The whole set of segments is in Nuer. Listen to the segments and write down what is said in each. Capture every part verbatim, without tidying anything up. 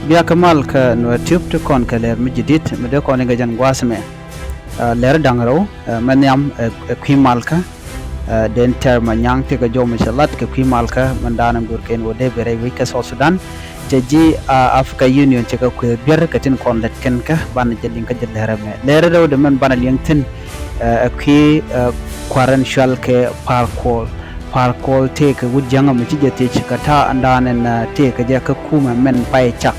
Bia kä mal kä Nuɛr Tube ti kɔn kɛ lɛr mi ji̱ di̱t mi dee kɔn i̱ kɛ jɛn gua̱a̱th mɛ. Lɛr da̱ŋ rɛw mɛ nhiam ɛ kui̱ mal kä den tɛr ma nyaŋ tëëkɛ jɔw mi cɛ lat kɛ kui̱ mal kä mɛn da̱a̱n ɛn go̱r kɛn wä dee ben rɛy wec kä South Sudan. Cɛ ji̱ Africa Union cɛ kɛ kuëë biɛr kɛ tin kɔn lɛt kɛn kä banɛ jɛ liŋ kä jɛ lɛr ɛmɛ. Lɛr rɛw dee mɛn banɛ liŋ thi̱n ɛ kui̱ kua̱r ɛn cual kɛ Par Kuol. Par Kuol tëëkɛ wut jiäŋä mi ci jɛ thiec kɛ ta̱a̱ ɛn da̱a̱n ɛn tëëkɛ jɛ kä kumɛ mɛn pay cak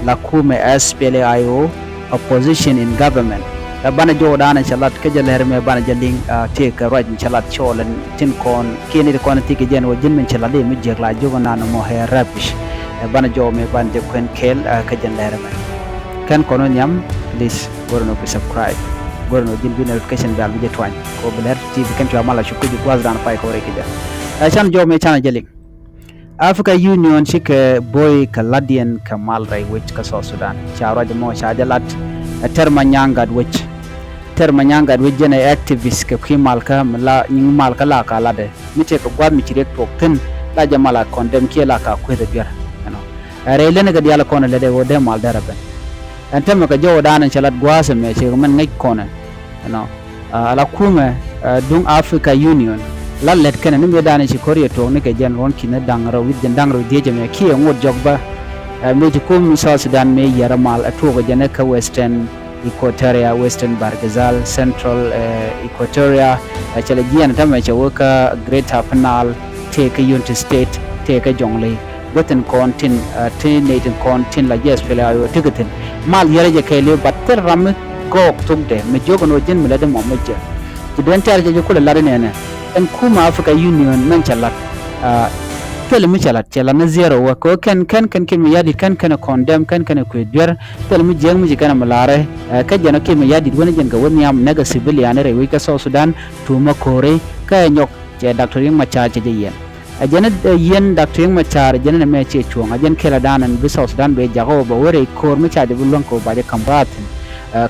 la kumɛ S P L A I O, opposition in government. Ɛ banɛ jɔw da̱a̱n ɛn cɛ lat kä jɛ lɛr ɛmɛ banɛ jɛ liŋ tëëkɛ ruac mi cɛ lat cɔɔl ɛn tin kɔn kiɛ ni ti kɔn thiec kɛ jɛn wä ji̱n min cɛ lat i̱ mi jiäk la jiök ɛn naan ɛmɔ ɛ rubbish. Ɛ banɛ jɔw mɛ banɛ jɛ kuɛn kɛɛl kä jɛ lɛr ɛmɛ. Kɛn kɔn wä nhiam, please go̱rɛ nɔ bi subscribe. Go̱rɛ nɔ ji̱n bi notification bell bi jɛ tuany kɛ wä bi lɛr T V kɛn cua mal a cuk kä ji̱ gua̱th da̱a̱n pay kɛ wä rɛy kɛ jɛ. Ɛ can jɔw mɛ canɛ jɛ liŋ. Africa Union cikɛ boy kɛ la̱tdiɛn kɛ mal rɛy wec kä South Sudan. Ca ruac ɛmɔ ca jɛ lat ɛ tɛr ma nyaŋ gat wec. Tɛr ma nyaŋ gat wec jɛn ɛ activist kɛ kui̱ mal kä mi la nyiŋ mal kä la ka latdɛ mi tëëkɛ gua̱th mi ci riɛk tuɔɔk thi̱n la jɛ mal a condemn kiɛ la ka kueth ɛ biɛr. Ɛnɔ ɛ rɛy leni kɛ diaal kɔn ɛ lät ɛ ɣöö dee mal dɛr ɛ ben. Ɛn tämɛ kɛ jɔw da̱a̱n ɛn cɛ lat gua̱a̱th ɛmɛ cɛ kɛ mɛn ŋäc kɔn ɛn. Ɛnɔ ala kumɛ duŋ Africa Union la lät kɛnɛ ni mëë da̱a̱n ci ko̱r yɛ tuɔɔk ni kɛ jɛn ruɔ̱n ki̱n ni da̱ŋ rɛw wi̱c jɛn da̱ŋ rɛw dhiec ɛmɛ kiɛ ŋot jɔk bä. Mëë ci kum South Sudan mëë yiɛrä mal ɛ tuɔɔk jɛn kä Western Equatoria, Western Bahr el Ghazal, Central Equatoria. Cɛ lɛ jiɛn tämɛ cɛ wä kä Greater Upper Nile tëëkɛ Unity State tëëkɛ Jonglei. Guäthin kɔn tin ti nɛy tin kɔn tin la jiɛth pɛlɛ a ɣöö tekɛ thi̱n. Mal yärä jɛ kɛɛliw bat thil ram mi gɔɔk thokdɛ mi jiök ɛn ɣöö ji̱n mi lätdɛ mɔ mi jɛ. Ci den tɛ̈r jɛ ji̱ kulɛ lat inɛnɛ ɛn kumɛ Africa Union mɛn cɛ lat. Thil mi cɛ lat cɛ lat ni zero wä kɛ ɣöö kɛn kɛn kɛn Kiir Mayardit kɛn kɛn ɛ condemn kɛn kɛn ɛ kuëë duer. Thil mi jiäk mi ci kɛn ɛ mi la̱rɛ kä jɛn ɔ Kiir Mayardit wänä jɛn kɛ wä nhiam näk ɛ civilian rɛy wec kä South Sudan tuumä ko̱ri kä ɛ nyɔk cɛ Doctor Riek Machar cɛ jɛ yɛn. Ɛ jɛn ɛ yɛn Doctor Riek Machar ɛ jɛn ɛ mɛ ciɛ cuɔ̱ɔ̱ŋ ɛ jɛn kɛl ɛ da̱a̱n ɛn bi South Sudan bɛ jak ɔ bɛ wä rɛy ko̱r mi ca jɛ bi luäŋ kɛ ɔ ba jɛ ka̱m raathin.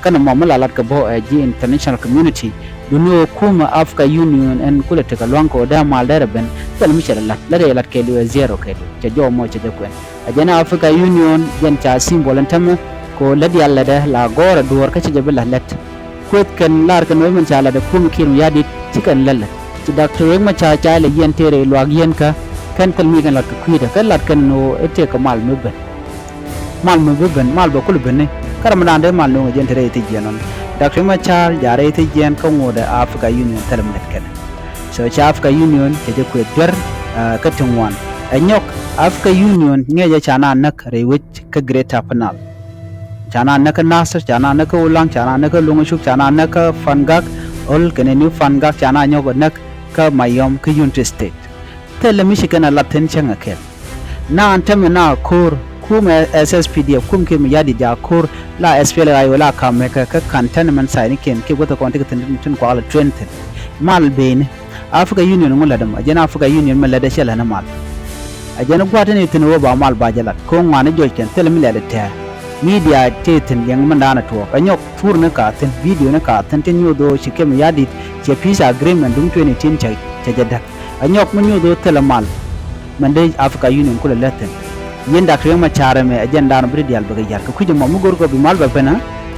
Kä nɔmɔ mi la lat kɛ bä ɛ ji̱ international community. Duni ɣöö kumɛ Africa Union ɛn kulɛ tekɛ lua̱ŋ kɛ ɣöö dee mal dee rɛ ben thil mi cɛ lɛ la̱t lät ɛ la̱t kɛɛliw ɛ zero kɛɛliw cɛ jɔw mɔ cɛ jɛ kuɛn. Ɛ jɛn Africa Union jɛn ca symbol ɛn tämɛ kɛ ɣöö lät diaal lätdɛ la gɔ̱rɛ duɔ̱ɔ̱r kä cɛ jɛ bi la̱t lät. Kueth kɛn lar kɛn wee min ca lat ɛ kumɛ Kiir Mayardit ci kɛn lät lät ci Doctor Riek Machar ca lɛ yiɛn tëë rɛy luaak yiɛn kä kɛn thil mi kɛn lat kɛ kui̱dɛ kɛn lat kɛn ni ɣöö ɛ tëëkɛ mal mi ben. Mal mi bi ben mal bɛ kul beni. Kä ram mi daan dee mal no̱o̱ŋ ɛ jɛn te rɛy thiec jiɛn ɔn. Doctor Riek Machar ja̱ rɛy thiec jiɛn kä ŋot ɛ Africa Union thilɛ mi lät kɛn. So cɛ Africa Union cɛ jɛ kuëth duer kä ti ŋuan. Ɛ nyɔk Africa Union ŋiɛcɛ ca na näk rɛy wec kä Greater Upper Nile. Ca na näk kä Nasir, ca na näk kä Ulaŋ, ca na näk kä Luŋ Cuk, ca na näk kä Fangak, Ol kɛnɛ New Fangak, ca na nyɔk ɛ näk kä Mayom kä Unity State. Thilɛ mi ci kɛn a lat thi̱n cäŋ ɛ kɛl. Naan tämɛ na ko̱r kumɛ S S P D F kum Kiir Mayardit ja̱ ko̱r la S P L A I O la ka̱m mɛ kɛ kä cantonment site ni kiɛn kiɛ guäth kɔn ti kɛ thi̱n tin kuak lɛ train thi̱n. Mal beni Africa Union ŋu lät ɛmɔ a jɛn Africa Union mɛ lät ɛ cɛ lät ni mal. A jɛn gua̱t ni thi̱n wä ba mal ba jɛ lat ko̱ ŋuani jɔc kɛn thilɛ mi lɛt ɛ tɛ̱̈ɛ̱̈. Media tëë thi̱n liɛŋ mɛn daanɛ tuɔɔk ɛ nyɔk thur ni ka thi̱n video ni ka thi̱n tin nyuuth ɣöö ci Kiir Mayardit cɛ peace agreement duŋ twenty eighteen cɛ cɛ jɛ däk. Ɛ nyɔk mi nyuuth ɣöö thilɛ mal. Mɛn dee Africa Union kulɛ lät thi̱n. Yɛn Doctor Riek Machar ɛmɛ ɛ jɛn daan bi ti diaal bikɛ ya̱r kɛ kui̱c ɛmɔ mi go̱r kɛ bi mal bɛ ben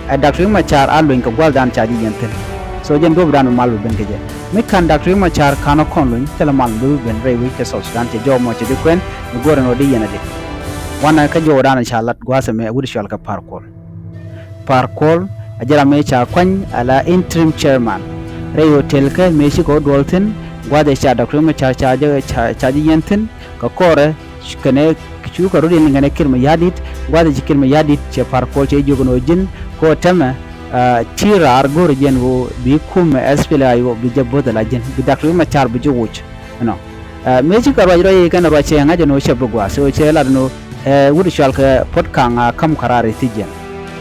ɛ Doctor Riek Machar a luny kɛ gua̱thdan ca ji̱ yɛn thi̱n. So jɛn duɔ̱pdan bi mal bɛ ben kɛ jɛ mi ka̱n Doctor Riek Machar ka̱n ɛ kɔn luny thilɛ mal mi bi ben rɛy wec kɛ South Sudan cɛ jɔw mɔ cɛ di kuɛn mi go̱r ɛn ɣöö di yɛn ɛ di. Wanɛ kä jɔwdan ca lat gua̱a̱th ɛmɛ ɛ wut cual kɛ Par Kuol. Par Kuol a jɛ ram mëë ca kuany ala interim chairman rɛy hotel kä mëë cikɛ wä duɔl thi̱n gua̱th ɛ ca Doctor Riek Machar ca jɛ ca jɛ yɛn thi̱n kɛ kɔrɛ kɛnɛ cukɛ rut in kɛnɛ Kiir Mayardit gua̱th ɛ ci Kiir Mayardit cɛ Par Kuol cɛ jiök ɛn ɣöö ji̱n kɛ ɣöö tɛmɛ ti raar go̱o̱rɛ jɛn ɣöö bi kumɛ S P L A I O bi jɛ bo̱th ala ji̱n bi Doctor Riek Machar bi jɛ woc. Ɛnɔ mëë cikɛ ruac ruac i̱ kɛn ruac cɛ ŋa̱c ɛn ɣöö cɛ bi gua̱a̱th cɛ lat ɛn ɣöö ɛ wut cual kɛ Puɔt Kaŋ a ka̱m kɛ raar i̱ thi̱c yɛn.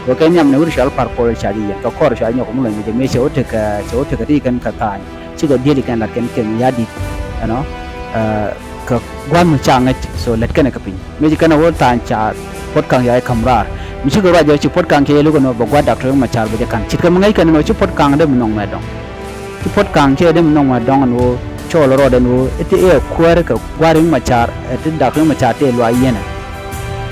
Kɛ kɛ nhiam ni wut cual Par Kuol ca ji̱ yɛn kɛ kɔr cual nyɔk mi luɔ̱ny mi jɛ mëë cɛ wä tekɛ cɛ wä tekɛ ti kɛn kɛ tha̱a̱ny cikɛ dieli kɛn lat kɛn Kiir Mayardit. Ɛnɔ kɛ gua̱n mi ca ŋäc so lät kɛn kɛ piny mëë ci kɛn wä tha̱a̱ny ca Puɔt Kaŋ ca ka̱m raar. Mi cikɛ ruac jɛ ci Puɔt Kaŋ cɛ yɛ luk ɛn ɣöö bɛ gua̱a̱th Doctor Riek Machar bɛ jɛ ka̱n ce̱tkɛ mi ŋäc kɛn ɛn ɣöö ci Puɔt Kaŋ dee mi nɔŋ mɛ dɔ̱ŋ. Ci Puɔt Kaŋ cɛ dee mi nɔŋ mɛ dɔ̱ŋ ɛn ɣöö cɔɔl rɔɔdɛ ɛn ɣöö i̱ ti ɛ kuäärä kɛ gua̱a̱th Riek Machar ɛ ti Doctor Riek Machar ti ɛ luaak yɛn ɛ.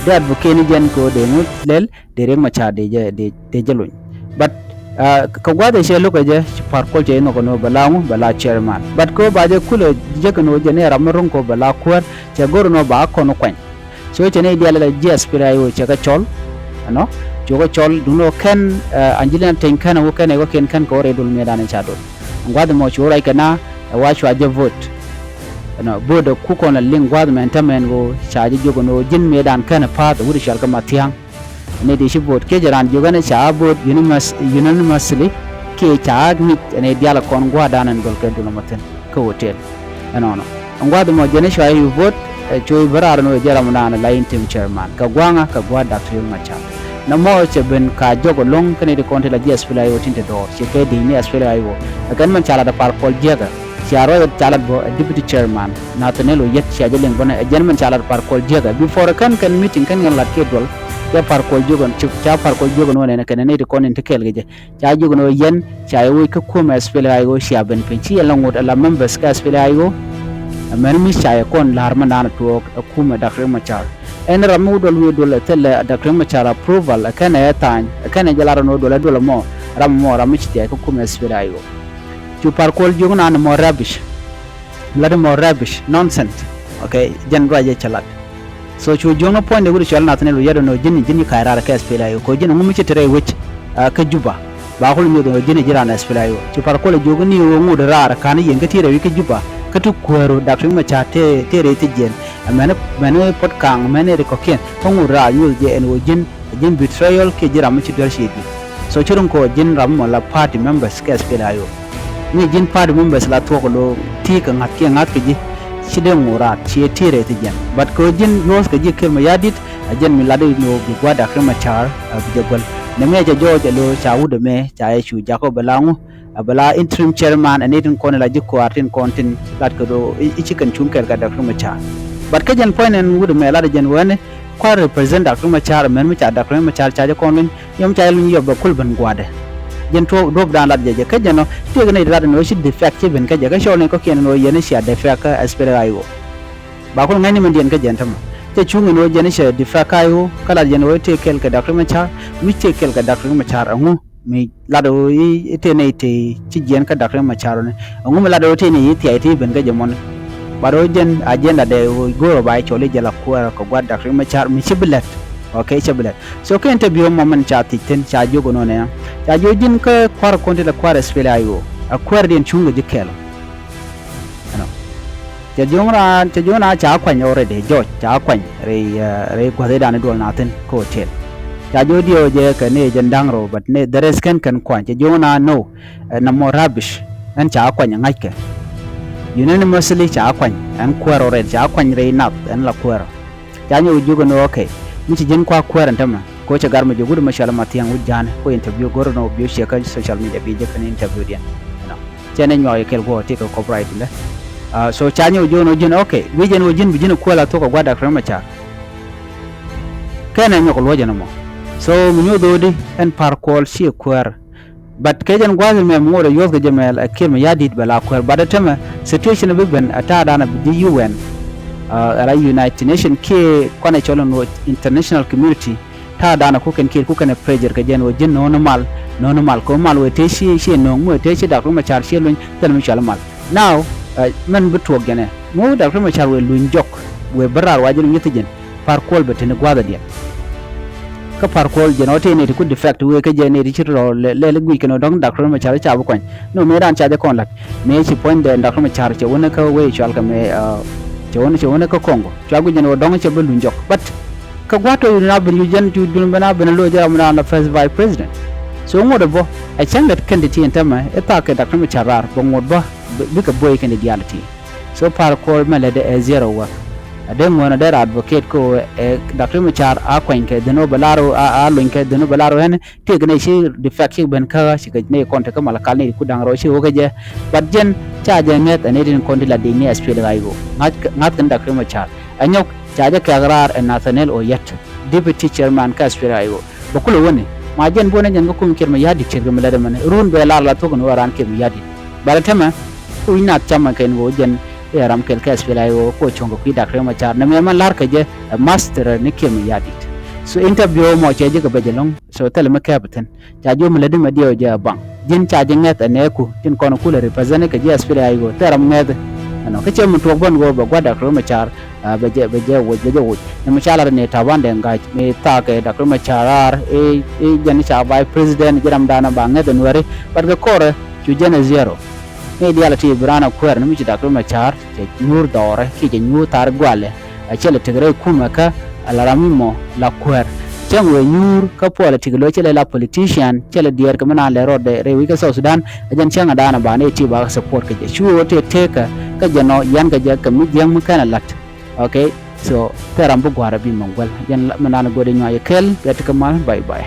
Dee advocate ni jɛn kɛ ɣöö dee ŋu lɛl, dee Riek Machar dee jɛ, dee, dee jɛ luny. But, uh, kɛ gua̱a̱th ɛ cɛ lo̱k ɛ jɛ, ci Par Kuol cɛ inɔ kɛ nɔ bɛ la ŋu, bɛ la chairman. But kɛ ɣöö ba jɛ kulɛ jek kɛ nɔ jɛ ni ram mi ro̱ŋ kɛ ɣöö bɛ la kuäär, cɛ go̱r nɔ ba kɔn kuany. So cɛ ni diaal la ji̱ SPLA-IO cɛ kɛ cɔl, ɛnɔ, cu kɛ cɔl, duŋni ɣöö kɛn, uh, Angelina Teny kɛn ɛ wä kɛn ɛ wä kɛn kɛn kɛ wä rɛy dol mëëdan ɛ ca dol. Gua̱a̱th ɛmɔ cu wä ruac kɛ na, ɛ wa cua jɛ vote. Ɛnɔ, vote ɛ ku kɔn la liŋ gua̱a̱th mɛn täämɛ ɛn ɣöö ca jɛ jiök ɛn ɣöö ji̱n mëëdan kɛn ɛ pa̱a̱th ɛ wut ɛ cɔal kɛ Mathiaŋ. Ɛn ɛ di ci vote kiɛ jɛ raan jiök ɛn ɛ ca vote unanimous-, unanimously kiɛ ca ŋic ɛn ɛ diaal ɛ kɔn gua̱a̱thdan ɛn gɔl kɛ dul ɛmɔ thi̱n kä hotel. Ɛnɔnɔ. Ɛn gua̱a̱th ɛmɔ jɛn ɛ cua i̱ vote, ɛ, cu i̱ bä raar ɛn ɣöö jɛ ram ɛnɔnɔ la interim chairman kɛ gua̱a̱ŋä kɛ gua̱a̱th Doctor Riek Machar. Nɔmɔ cɛ ben ka jɔk ɛlɔ̱ŋ kä nɛy ti kɔn ti la ji̱ SPLA-IO tin te dɔɔr, ciɛ kɛ di̱i̱ni SPLA-IO. Ɛ kɛn mɛn ca lat ɛ Par Kuol jiäkä, cia ruac ɛ ca lat bä ɛ deputy chairman, Nathaniel Oyet, cia jɛ liŋ bä nɛ, ɛ jɛn mɛn ca lat Par Kuol jiäkä. Before ɛ kɛn kɛn meeting kɛn kɛn lat kiɛ duɔl, cia Par Kuol jiök ɛn, ci, cia Par Kuol jiök ɛn wä nɛn ɛ kɛn nɛy ti kɔn in te kɛɛl kɛ jɛ. Ca jiök ɛn ɣöö yɛn, ca yɛ woc kä kumɛ SPLA-IO, cia ben piny, ci yɛn la ŋot ɛ la members kä SPLA-IO. Ɛ mɛn mi ca yɛ kɔn la̱r mɛn da̱a̱n tuɔɔk ɛ kumɛ Doctor Riek Machar. Ɛn ram mi wä duɔl wi̱i̱ duɔl ɛ thilɛ Doctor Riek Machar approval, ɛ kɛn ɛ tha̱a̱ny, ɛ kɛn ɛ jɛ lar ɛn ɣöö duɔl ɛ duɔl ɛmɔ, ram ɛmɔ ram mi ci thia̱a̱c kä kumɛ SPLA-IO. Cu Par Kuol jiök ɛn ɣöö ɛmɔ rubbish. Lat ɛmɔ rubbish, nonsense. Okay, jɛn ruac ɛ cɛ lat. So cu jiök ɛn ɣöö puɔ̱nydɛ wut cɔal Nathaniel Oyet ɛn ɣöö ji̱n, ji̱n ji̱ ka̱c raar kä SPLA-IO, kɛ ɣöö ji̱n ɛŋu mi ci te rɛy wec, ah, kä Juba. Ba kul nyuɔth ɛn ɣöö ji̱n ji̱ raan SPLA-IO. Cu Par Kuol ɛ jiök ɛn ɣöö ŋot raar ka̱n yɛn kä ti rɛy wec kä Juba, kä ti kuääru Doctor Riek Machar te, te rɛy thi̱jiɛn. Ɛ mɛn, mɛn Puɔt Kaŋ, mɛn ɛ ri kɔ̱kiɛn, kä ŋot raar nyuɔth jɛ ɛn ɣöö ji̱n, ji̱n betrayal kiɛ ji̱n ram mi ci duer ciëëdi. So ci ro̱ŋ kɛ ɣöö ji̱n ram mɔ la party members kɛ SPLA-IO. Mi ji̱n party members la thuɔ̱k lo̱o̱ ti kɛ ŋa̱th kiɛ ŋa̱th kɛ ji̱, ci dee ŋot raar, ciɛ ti rɛy thi̱jiɛn. But kɛ ɣöö ji̱n yuɔ̱ɔ̱th kɛ ji̱ Kiir Mayardit, ɛ jɛn mi lat i̱ nöö bi gua̱a̱th Doctor Riek Machar, ɛ bi jɛ guäl. Nɛmɛ cɛ jɔɔc ɛ lo̱o̱ ca wut ɛmɛ, ca yɛ cu jakä bɛ la ŋu, ɛ bɛ la interim chairman, ɛ ni tin kɔn ɛ la ji̱ kua̱r tin kɔn tin lat kɛ do̱ i̱, i̱ ci kɛn cuŋ kɛɛl kɛ Doctor Riek Machar. But kä jɛn puɔ̱ny ɛn wut ɛmɛ lat ɛ jɛn wee ni, kua̱r represent Doctor Riek Machar, mɛn mi ca Doctor Riek Machar ca jɛ kɔn luny, yɔm ca jɛ luny yɔp bɛ kul ben gua̱a̱dɛ. Jɛn tuɔɔk duɔ̱ɔ̱pdan lat jɛ jɛ. Kä jɛn ɔ, tëëkɛ nɛy ti lat ɛn ɣöö ci defect ci ben kä jɛ, kä cɔl ni kɔ̱kiɛn ɛn ɣöö yɛn cia defect kä SPLA-IO. Ba kul ŋäcni min diɛn kä jɛn tämɛ. Cɛ cuŋ ɛn ɣöö jɛn cɛ defect kä IO, kä lat jɛn ɣöö tëë kɛɛl kɛ Doctor Riek Machar, mi tëë kɛɛl kɛ Doctor Riek Machar ɛŋu mi lat ɣöö i̱, i̱ tëë nɛy tëë ci jiɛɛn kä Doctor Riek Machar ɔ ni. Ɛŋu mi lat ɣöö tëë nɛy i̱ thia̱y ti ben kä jɛ mɔni. Bat ɣöö jɛn agenda dɛ ɣöö go̱o̱rä ba i̱ cɔl i̱ jɛ la kuäärä kɛ gua̱a̱th Doctor Riek Machar mi ci bi lɛt. Okay, cɛ bi lɛt. So kɛ interview mɔ min ca thiec thi̱n, ca jiök ɛnɔ nɛ. Ca jiök ji̱n kä kua̱r kɔn ti la kua̱r SPLA-IO. Ɛ kuäärdiɛn cuŋ kɛ ji̱ kɛɛl. Ɛnɔ. Cɛ jiök raan, cɛ jiök raan ca kuany already, jɔc, ca kuany rɛy, eh, rɛy gua̱thdan i̱ duɔl na thi̱n kä hotel. Ca jiök diɛw jɛ kɛ ni jɛn da̱ŋ rɛw, but ni the rest kɛn kɛn kuany. Cɛ jiök raan no, ɛ, nɔmɔ rubbish. Ɛn ca kuany ɛ ŋa̱ckɛ. Unanimously ca kuany, ɛn kuäär already, ca kuany rɛy nath, ɛn la kuäär. Ca nyɛ wä jiök ɛn ɣöö okay, mi ci ji̱n kua kuäär ɛn tämɛ. Kɛ ɣöö cɛ gar mi jiök wut ɛmɛ cɔal Mathiaŋ wut Ja̱a̱n, kɛ ɣöö interview go̱r ɛn ɣöö bi wä ciɛ kä social media bi jek kɛn interviewdiɛn. You know. Cɛ ni nyuak yɛ kɛl guɔ ti kɛ copyright lɛ. Ah, so ca nyɛ wä jiök ɛn ɣöö ji̱n, okay, wi̱c ɛn ɣöö ji̱n bi ji̱n kuäär la thuɔ̱k kɛ gua̱a̱th Doctor Riek Machar. Kɛn ɛ nyɔk luɔ̱c ɛn ɛmɔ. So mi nyuɔth ɣöö di ɛn Par Kuol ci kuäär. But kɛ jɛn gua̱a̱th ɛmɛ mi ŋot ɛ yuɔth kɛ jɛ mɛl ɛ Kiir Mayardit bɛ la kuäär. But ɛ tämɛ situation bi ben ɛ ta̱a̱dan ɛ bi ji̱ U N, uh, ɛ la United Nation kiɛ kuanɛ cɔl ɛn ɣöö international community. Ta̱a̱dan ɛ kukɛn kiɛ kukɛn ɛ pressure kɛ jɛn ɣöö ji̱n no̱o̱ŋ mal, no̱o̱ŋ mal kɛ ɣöö mal wëë tëë ci, ci no̱o̱ŋ mi wëë tëë ci Doctor Riek Machar ci luny thilɛ mi cɔal mal. Now, uh, mɛn bi tuɔɔk jɛn ɛ mi wä Doctor Riek Machar wëë luny jɔk wëë bi raar wa ji̱n luny thi̱ji̱n. Par Kuol bɛ te ni gua̱a̱th adiɛn. Kä Par Kuol jɛn ɔ tëë nɛy ti ku defect wëë kä jɛ nɛy ti ci rɔ lɛ, lɛ, lɛ guic kɛn ɔ dɔ̱ŋ Doctor Riek Machar ca bi kuany. Nɔ mëë dan ca jɛ kɔn la̱t. Mëë ci puɔ̱nydɛ Doctor Riek Machar cɛ wänä kä wëë cɔal kɛ mëë, ah, cɛ wänä, cɛ wänä kä Congo. Cua guic jɛn ɔ dɔ̱ŋ cɛ bi luny jɔk. But kä gua̱a̱th tɔ̱ yun a ben yu jɛn cu dun ben a ben a lo̱c jɛ ram dan la first vice president. So ŋot ɛ bä ɛ cäŋ det kɛn ti ti ɛn tämɛ i̱ thak kɛ Doctor Riek Machar raar bɛ ŋot bä bi, bikɛ buɔy kɛn ti diaal ti. So Par Kuol mɛ lɛ dee ɛ zero work. A dee ŋuɔ̱n a dee ra advocate ko ɛ Doctor Riek Machar a kuany kɛ dhin wä bɛ lar wä a, a luny kɛ dhin wä bɛ lar wä hɛn. Tiek ni ci defect ci ben kä ci kɛ ni kɔn te kä Malakal ni ku da̱ŋ rɔ ci wä kɛ jɛ. But jɛn ca jɛ ŋɛth ɛ ni tin kɔn ti la di ni SPLA-IO. Ŋa̱th, ŋa̱th kɛn Doctor Riek Machar. Ɛ nyɔk ca jɛ kɛk raar ɛ Nathaniel Oyet, deputy chairman kä SPLA-IO. Bɛ kulɛ wäni ma jɛn buɔ̱n ɛ jɛn kä kum Kiir Mayardit ce̱tkɛ mi lɛt ɛmɛni run bɛ lar la thuɔ̱k ni wä raan Kiir Mayardit. Bɛ la tämɛ ku wi̱c naath camɛ kɛn ɣöö jɛn i̱ ɛ ram kɛl kɛ S P L A I O kɛ ɣöö cuɔ̱ŋ kɛ kui̱ Doctor Riek Machar. Nɛmɛ mɛn la̱rkɛ jɛ ɛ master ni Kiir Mayardit. So interview mɔ cɛ ji̱ kɛ bɛc ɛlɔ̱ŋ. So thilɛ mi kɛɛp thi̱n. Ca ji̱ mi lätdi mɛ diɛw jɛ a baŋ. Ji̱n ca ji̱ ŋɛth ɛ nɛɛku tin kɔn kulɛ represent kɛ ji̱ S P L A I O, thil ram ŋɛth. Ɛnɔ kä cɛ mi tuɔɔk bän ɣöö bɛ gua̱th Doctor Riek Machar, ah, bɛ jɛ, bɛ jɛ woc, bɛ jɛ woc. Nɛmɛ ca lat ni Taban Deng Gai mi thaak kɛ Doctor Riek Machar raar i̱, i̱ jɛn ca vice president ji̱ ramdan ba ŋɛth ɛ Nuɛri. But kɛ kɔrɛ cu jɛn ɛ zero. Ni diaal ti bi raan a kuɛɛr ni mi ci Doctor Riek Machar cɛ nyuur dhɔrɛ kiɛ cɛ nyuur thar gualɛ. A cɛ lɛ tek rɛy kumɛ kä a la ram mi mɔ la kuɛɛr. Cäŋ wëë nyuur kä politic lo̱c, cɛ lɛ la politician, cɛ lɛ diɛɛr kɛ mi naan lɛ rɔɔdɛ rɛy wi̱c kä South Sudan. A jɛn cäŋ a daanɛ ba ni ti ba support kɛ jɛ. Cu ɣöö tëë tekä kä jɛ nɔ yɛn kɛ jɛ kɛ mi jiäŋ mi kɛn a la̱t. Okay, so thil ram bi gua̱a̱r a bi mɔ guäl. A jɛn mi naan go̱o̱dɛ nyuac kɛl bia ti kä mal. Bye bye.